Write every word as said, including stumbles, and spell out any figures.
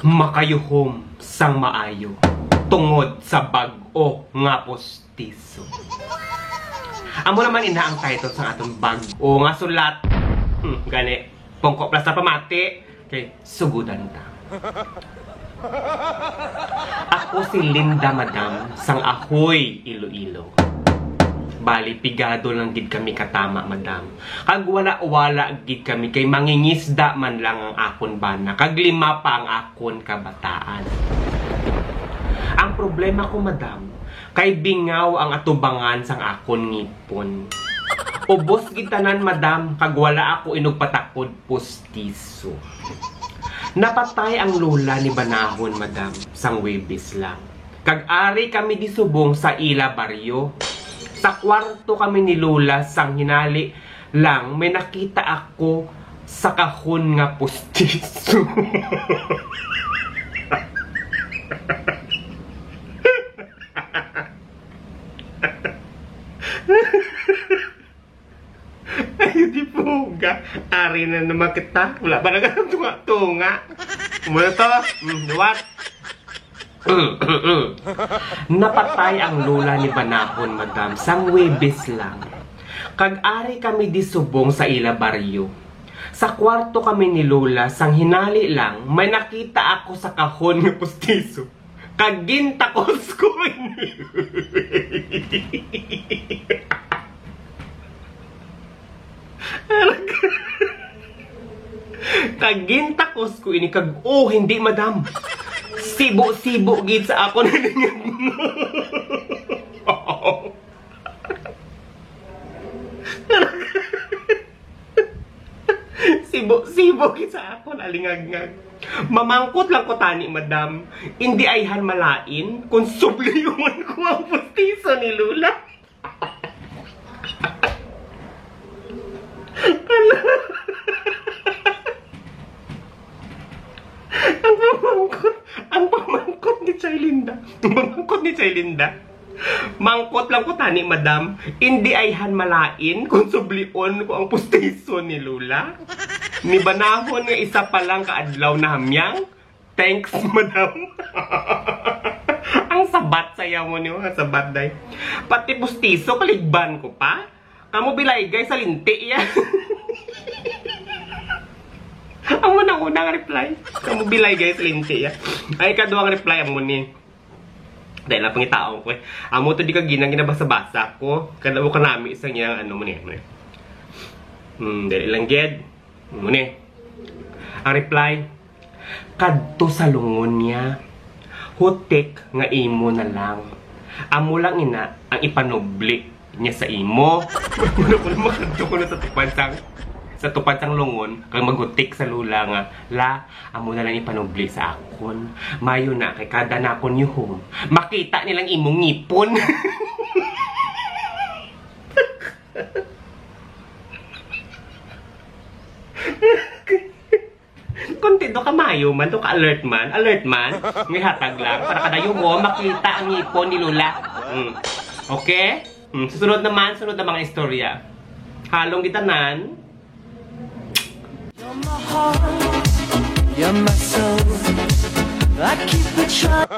Makayuhom sang maayo tungod sa bag-o nga pustiso. Amo naman ina ang title sang aton bag-o nga sulat. Hmm, gani, pungko plus sa pamati, kay sugudan ta. Ako si Linda, madam, sang Ahoy, Iloilo. Bali, pigado lang gid kami katama, madam. Kag wala-wala gid kami kay mangingisda man lang ang akon bana, kag lima pa ang akon kabataan. Ang problema ko, madam, kay bingaw ang atubangan sang akon ngipon. Ubos gid tanan, madam, kag wala ako inugpatakod pustiso. Napatay ang lola ni Banahon, madam, sang Huwebes lang. Kag ari kami di subong sa ila baryo. Sa kwarto kami ni lola, sang hinali lang may nakita ako sa kahon nga pustiso. Ay, di po ga. Ari na naman kita. Wala pa nagtunga-tunga. Muna to. Mm, what? Napatay ang lola ni Banahon, madam, sang Huwebes lang. Kag ari kami di subong sa ila baryo. Sa kwarto kami ni lola, sang hinali lang, may nakita ako sa kahon nga pustiso. Kag gintakos ko ini. Kag gintakos ko ini kag, oh, hindi, madam. Sibo-sibo gid sa akon. Sibo-sibo gid sa akon, alingagngag. Mamangkot lang ko tani, madam. Indi ayhan malain kung sublion ko ang pustiso ni Lola. Ang pamangkot, ang pamangkot ni Chay Linda. Ang pamangkot ni Chay Linda. Mangkot lang ko tani, madam. Indi ayhan malain kung sublion ko ang pustiso ni Lola. Ni Banahon nga isa pa lang ka adlaw na hamyang. Thanks, madam. Ang sabat sa iya mo niyo, ang sabat, day. Pati pustiso, kaligban ko pa. Kamo bilay, guys, sa linti, ya. Ang unang-unang reply. Kamo bilay, guys, sa linti, ya. Ay, kaduang reply, amo ni. Dahil na pangitaon ko eh. Amo to di ka ginang ginabasa-basa ko. Kada mo kanami isang yang ano mo ni. Ano ni. Hmm, dali lang gid. Amo ni. Ang reply, kadto sa lungon niya. Hutik nga imo na lang. Amo lang ina ang ipanubli niya sa imo. Wala ko na makadto ko na sa tupad sang, sa tupad sang lungon, kag maghutik sa lula nga, la, amo na lang ipanubli sa akon. Mayo na, kay kada na akon yuhom, makita nilang imong ngipon. Kung ti-, do ka mayo man, do ka alert man, alert man, may hatag lang, para kada yuhom, makita ang ngipon ni Lola. Mm. Okay? Mm. Susunod naman, sunod na mga istorya. Halong gitanan. You're my heart, you're my soul. I keep it trying.